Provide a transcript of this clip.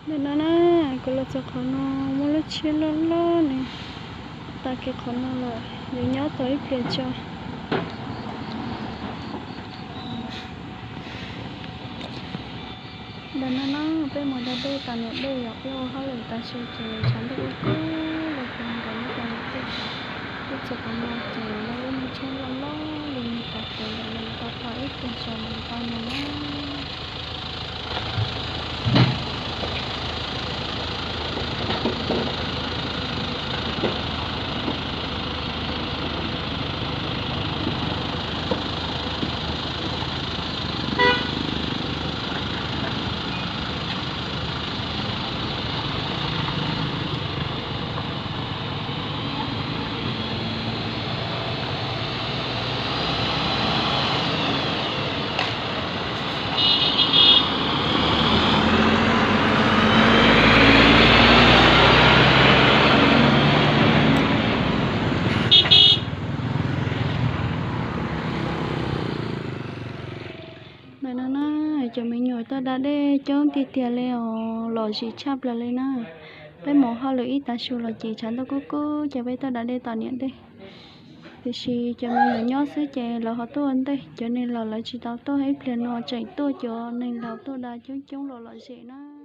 Ntawm no na, kuv los txog qhov no muaj lub tsheb loj loj nws tag kev qhov no lawm, yuav nyob tau ib pliag tso. Ntawm no na, peb mus da dej tom niam dej yom, peb ua hauj lwm tas su ces tshav ntuj kub kub los ces nkawd muab cov niam dej, ib txhia qhov no ces muaj lub me tsheb loj loj li nws tag kev ntawm no tau tau ib pliag tso mus tau nws na. Ntawm no na, cov me nyuam tuaj da dej coob tiag tiag li os, lom zem tshaj plaws li na. Peb mus hauj lwm ib tav su los ces tshav ntuj kub kub ces peb tuaj da dej tom niam dej. Tiam sis cov me nyuam nyob xwb ces lawv ho tuaj ua ntej, cov neeg laus lawv tsis tau tuaj, ib pliag no tseem tuaj cov neeg laus tuaj da coob coob los lom zem na.